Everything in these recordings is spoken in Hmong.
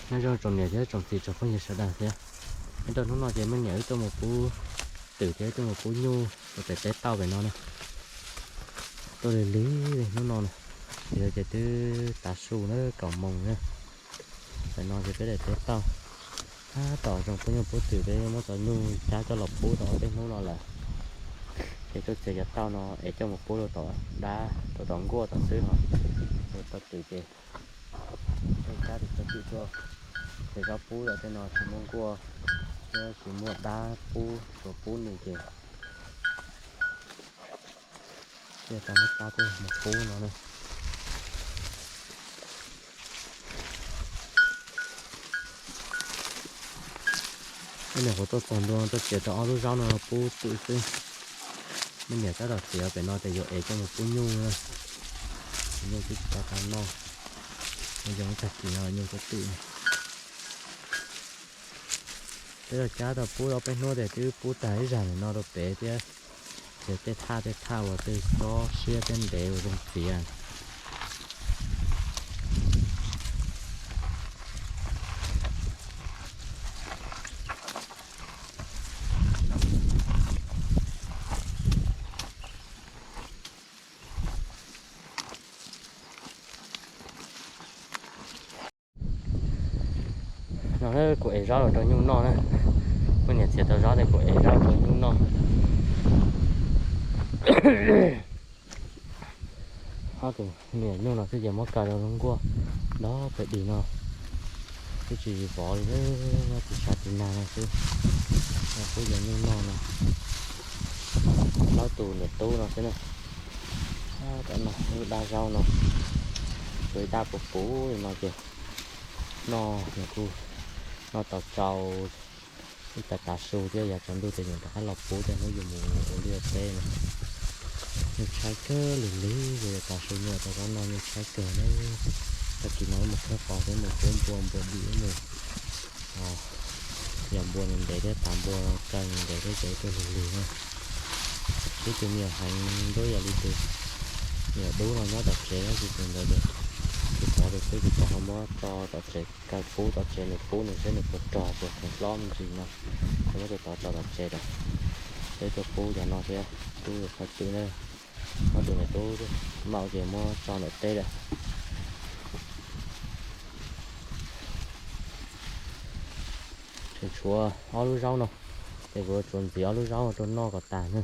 Nyob zoo tsoom niam thiab tsoom txiv tsoom phooj ywg sawv daws thiab. Nyob rau hnub no ces me niam wb tuaj mus pub twm thiab wb tuaj mus pub nyuj rau pem teb tauj pem no na. Tuaj lig lig li hnub no na, yog ces twb tav su na, kaum moos na. Pem no ces peb daim teb tauj tab tom zoo pub nyuj pub twm, peb muab cov nyuj cab coj los pub tau ob peb hnub no lawm. Ces tuaj txiav cov tauj no es coj mus pub rau tom dab rau tom nkuaj tom xwb os. Tau twm ces cab tus txog twm tuaj, ces zaub pub tom tej no tsis muaj nkuaj thiab tsis muaj dab pub, tsuas pub nws ces thiaj tau muab cab tuaj mus pub no na. Ib niam qhuav tuaj txog ntua tuaj txiav tau ob lub zaub no pub twm xwb. Me niam tab tom txiav pem no ces yuav ev coj mus pub nyuj na. Nyuj twb tsis tau tau noj, no yog tag kis no nyuj twb twm. Peb los cab tau pub ob peb hnub ces twb pub tag ib zag ntawm no rau pem thiab. Ces tej thaj tej thaj uas tej xob siab thiab ntev uas zoo txiav. No kuv ev zaub los rau nyuj noj na. Muaj niam txiav tau zaub ces kuv ev zaub rau nyuj noj. Ob tug me nyuam nyuj no xwb ces muab kaw rau lub nkuaj nrog pem dim no, twb tsis vov li, nyob tis sab tis nag no xwb. No kuj yog nyuj noj no, plaub tus niam tub no xwb na. Tam no lub dab zaub no, tshuav ib dab puv puv li no ces noj nws kuj noj tau tsau ib tav tav su thiab, yav tsaus ntuj ces nws rov qab los pub thiab, hnub yus mus ua liaj teb no. Nyuj tshaib kawg lig lig, yog yav tav su nyuj tau zaub noj nyuj tshaib kawg na. Tag kis no wb mus khawb qos thiab mus pub npua, npua dim wb mus. Yog npua ntev ntev thiab, tav npua kaw ntev ntev thiab ces wb tuaj lig lig na. Sib tus me nyuam heev nruab yam li tus me nyuam dub no nyob tom tsev, tab sis tus ntawd ces tus pov tus twb tus pov ho muab tso tom tsev, kaw pub tom tsev, nws pub nws seb nws puas rog puas kheev hlob me ntsis no. Ces muab tus tod tso tom tsev lawm, peb tuaj pub cov no thiab, pub tus qhov twm na. Ob tus niam tub maum ces muab tso ntawm teb lawm. Tseem tshuav ob lub zaub no, ces kuv tsuas ntxiv ob lub zaub rau noj kom tas na.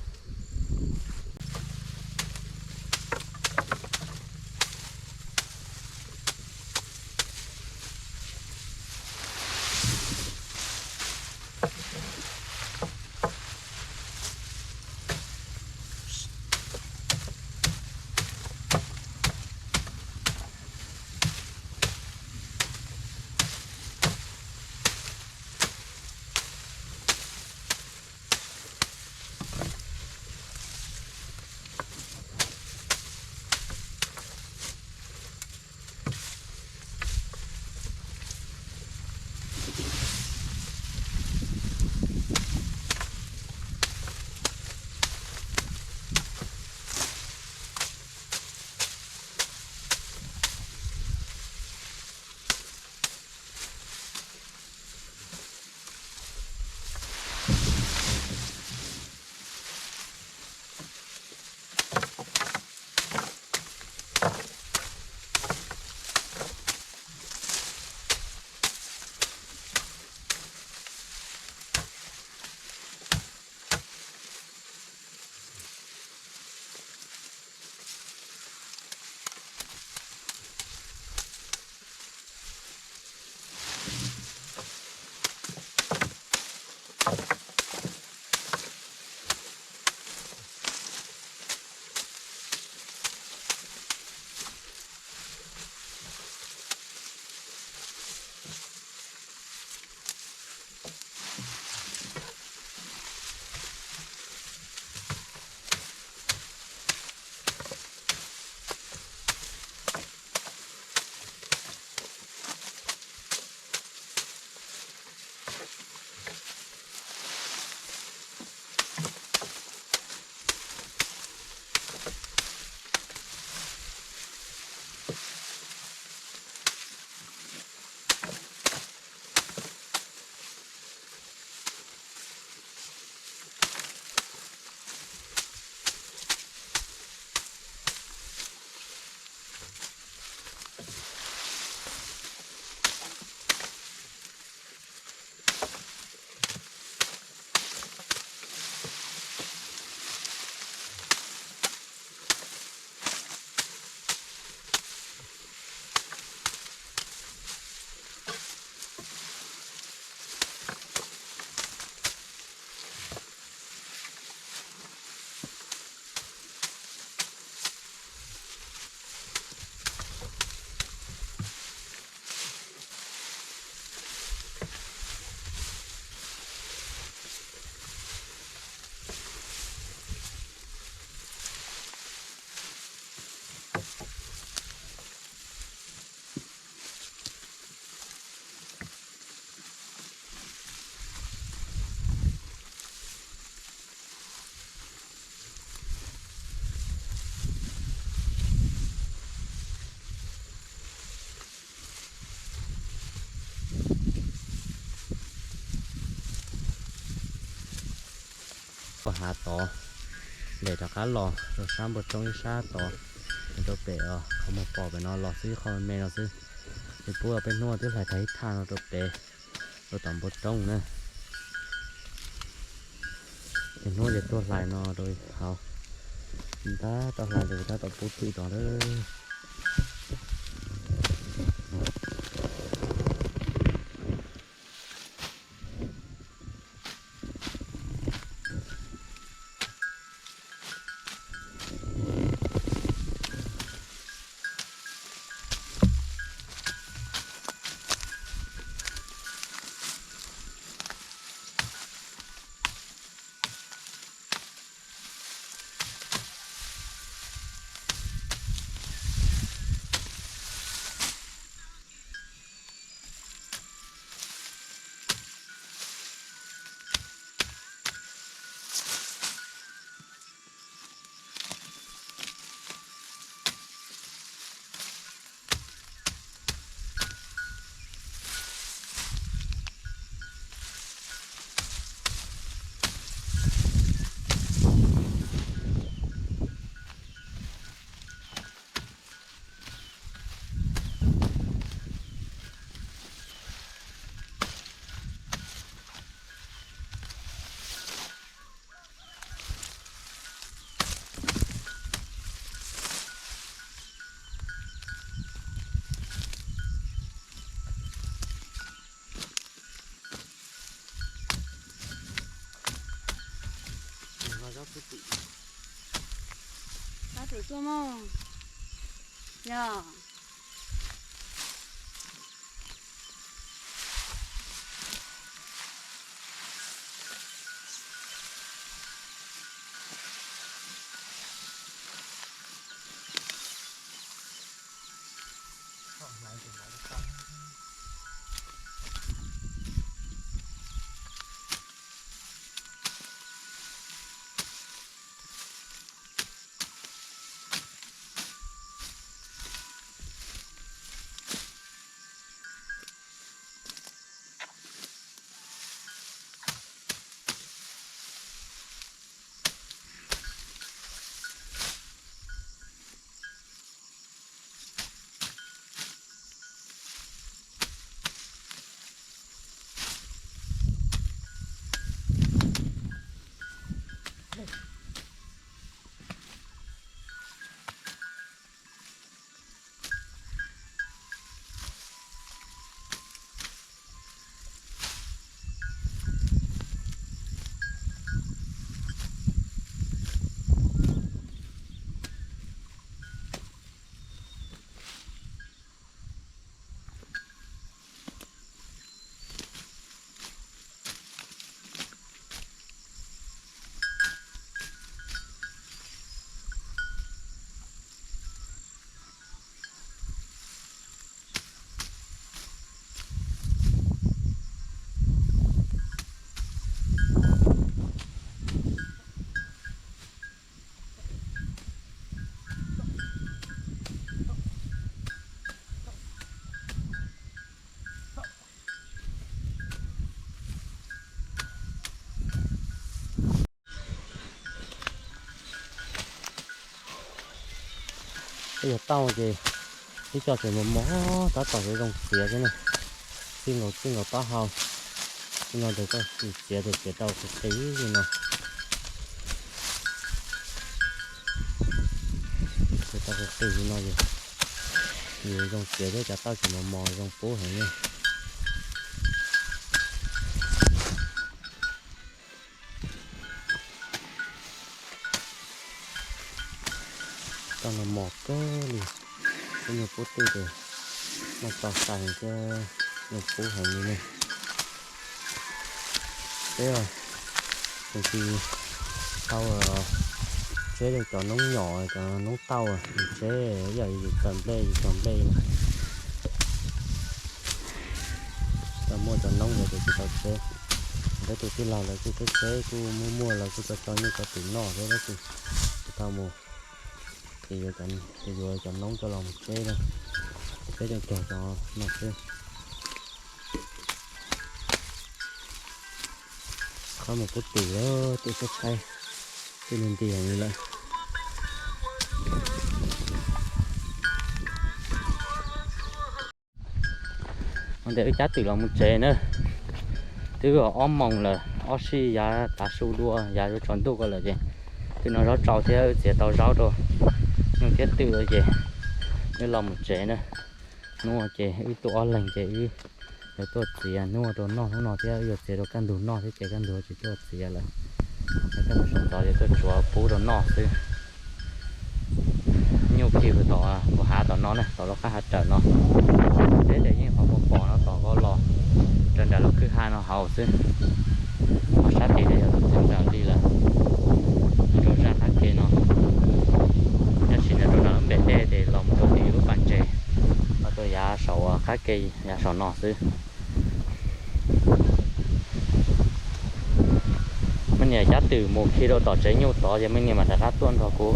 Hav tod, ntes rov qab los rau sab npoo roob ib sab tod, rau pem os, qhov muag pom pem no los xwb, ib qho me me no xwb. Ces pub peb hnub twb hlais tag ib thaj no rau pem, rau tom npoo roob na. Ces hnub ces tuaj hlais no rau hauv, tab tom hlais ces tab tom pub twm tod lawm. Tab twm tuaj mog. Yog. Peb yuav tauj ces ib co tseem mos mos, tab tom yuav zoo txiav xwb na. Txij nkaus txij nkaus taub hau li no ces koj txiav ces txiav tau qis qis li no. Txiav tau qis qis li no ces yuav zoo txiav thiab, cov tauj tseem mos mos zoo pub heev li. Tauj no mos kawg li, peb nyuag pub twj ces noj tau sai heev thiab, zoo pub heev li ne. Peb tseem tsis tau tseb cov noob nyom, cov noob tauj, tseb ib yam yus txawm nplej yus cog nplej na. Tau muaj cov noob ntawd ces tsis tau tseb. Peb tus tij laug lawv kuj tseb tseb, kuj muaj muaj, lawv kuj tso tso nyuj rau twm noj thiab tab sis tsis tau mus. Ces yuav, ces yuav cov noob coj los mus tseb na, tseb cov cog cov no xwb. Qhov mus pub twm, twm tshaib tshaib. Nti nti lawm. Ua ntej wb cab twm los mus tsev na. Twb ob moos lawm, ob sij yav tav su dua yav yuav tsaus ntuj ko lawm ces twb noj zaub tsau thiab wb txiav tau zaub rau nyuj thiab twm ces wb los mus tsev na. Hnub no ces wb tuaj ob leeg ces wb yuav tuaj txiav hnub no rau noj, hnub no thiab wb yuav txiav rau kaj ntug noj thiab ces kaj ntug tsis tuaj txiav lawm. Kaj ntug sawv ntxov ces tuaj tsuav pub rau noj xwb. Nyuj khi tom hav tom no na, tom lub qab hav rawm no. Teb ces yeej qhov muag pom no tom ko los rau nram lub kwj ha no hauv xwb. Qhov sab tid ces yog tus txiv ntxawm li lawm, rau zaj qab ke no. Tab sis nyob rau nram lub npem dej ces los mus rau tim lub pas ntses, los rau yav saum qab ke, yav saum no xwb. Me niam cab twm mus khi rau tom tsev nyuj tod ces me niam mam rov qab tuaj nrog kuv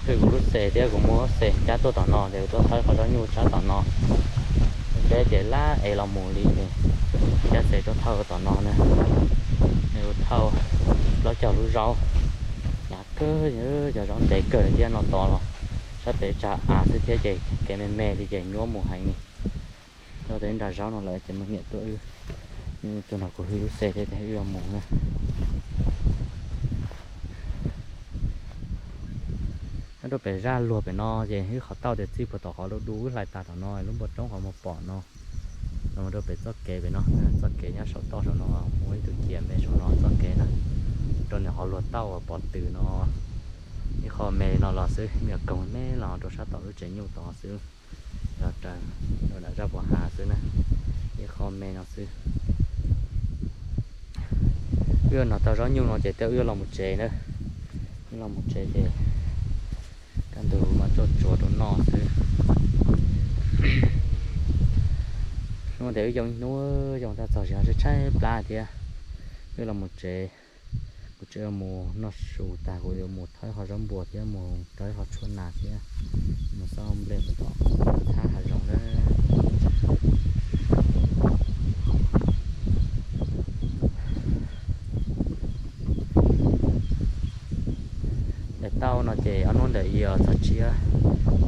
hwj kuv lub xes thiab kuv muab lub xes cab tuaj tom no ces kuv tuaj thawb qhov zaub nyuj tshab tom no. Peb ces lab ev los mus li ces cab xes tuaj thawb tom no na. Thawb plaub caug lub zaub, hnyav kawg, cov zaub ntev kawg thiab no tod los sab pem tsag av xwb thiab ces kev me me li ces nyuaj mus heev li. Tau tej nra zaub no lawm ces me niam tuaj wb, tuaj nrog kuv hwj lub xes thiab wb yuav mus na. Nyob rau pem zaj luag pem no ces wb qhov tauj tias txij puag tom qhov du du wb hlais tas tom no lub npoo roob qhov muag pom no, los rau pem txoj kev pem no, txoj kev nyob saum toj saum no, muaj ib tug cia me saum no txoj kev na, rau nws qhov luag tauj uas pov twm no. Ib qho me no los xwb, me nyuam koog me los rau sab tom lub tsev nyuj tod xwb, los raws rau nram zaj puas hav xwb na. Ib qho me no xwb. Wb yuav noj tau zaub nyuj no ces wb yuav los mus tsev na. Wb los mus tsev ces kaj ntug mas tuaj tsuav rau noj xwb. Hnub ntawd wb yoo ib hnub yoo tag txog tsis tshaib tshaib plab thiab. Wb los mus tsev, kuv tseem yuav mus noj su tag kuv yuav mus thawb qhov zaub npua thiab mus rau ib qho tshuaj nas thiab mus xauj nplej puag tom thab hav zoov na. Daim tauj no ces ob hnub ntawd yog txog tsiab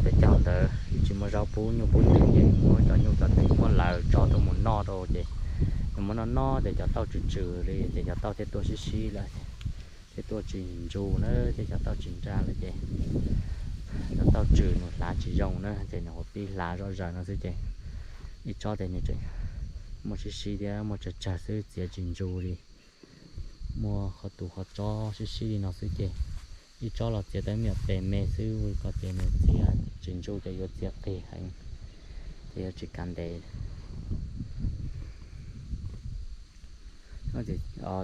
peb caug ntawd wb tsis muaj zaub pub nyuj pub twm ces muab cov nyuj cov twm muab lawv tso tuaj mus noj rau ces nws muab noj noj ces cov tauj tsw tsw li ces cov tauj thiaj tuaj sib sib lawm, thiaj tuaj tsis ntsu na, thiab cov tauj tsis nra lawm ces cov tauj tsw nws hlav tsis zoo na ces nws ua pib hlav zoj zaws no xwb ces ib tsob ces nws tseem muaj sib sib thiab muaj tsawg tsawg xwb txiav tsis ntsu li. Muaj qhov tus qhov tsob sib sib li no xwb ces ib tsob los txiav tau me nyuam pes me xwb, ua li ko ces nws txiav tsis ntsu ces yuav txiav qis heev ces yuav tsis kav ntev.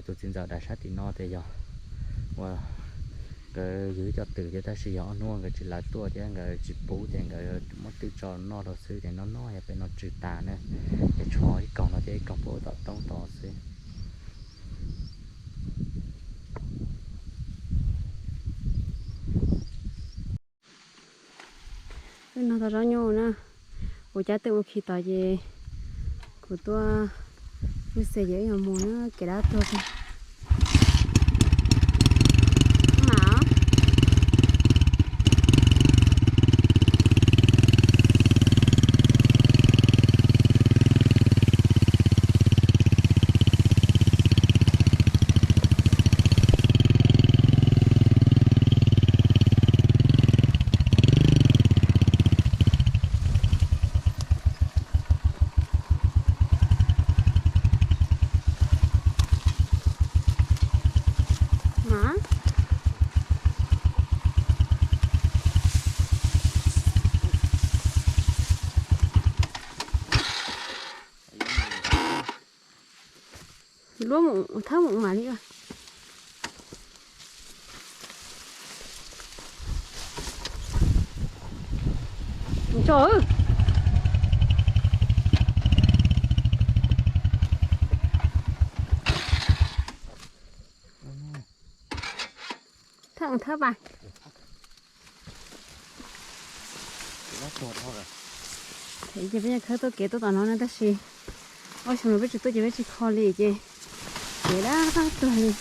Tus txiv ntxawm daim sab tim no ces yog uas nkawd yug cov twm thiab tab sis yog ob hnub nkawd tsis lawv tuaj thiab nkawd tsis pub ces nkawd muab twm tso noj rau xwb ces noj noj yog peb no tsw tas na, ces tshuav ib koog no thiab ib koog puag tom roob tod xwb. Wb noj tau zaub nyuj na, kuv cab twm mus khi tod ces kuv tuaj lub xes ces wb yuav mus na, kev dab tuag. Luab mus thawb mus mas li. Tso. Thawb thawb pas. Ces peb nyob khawb tuaj kev tuaj tom no na tab sis ob xyoo no peb tsis tuaj ces peb tsis kho li ces kev dab tuag li.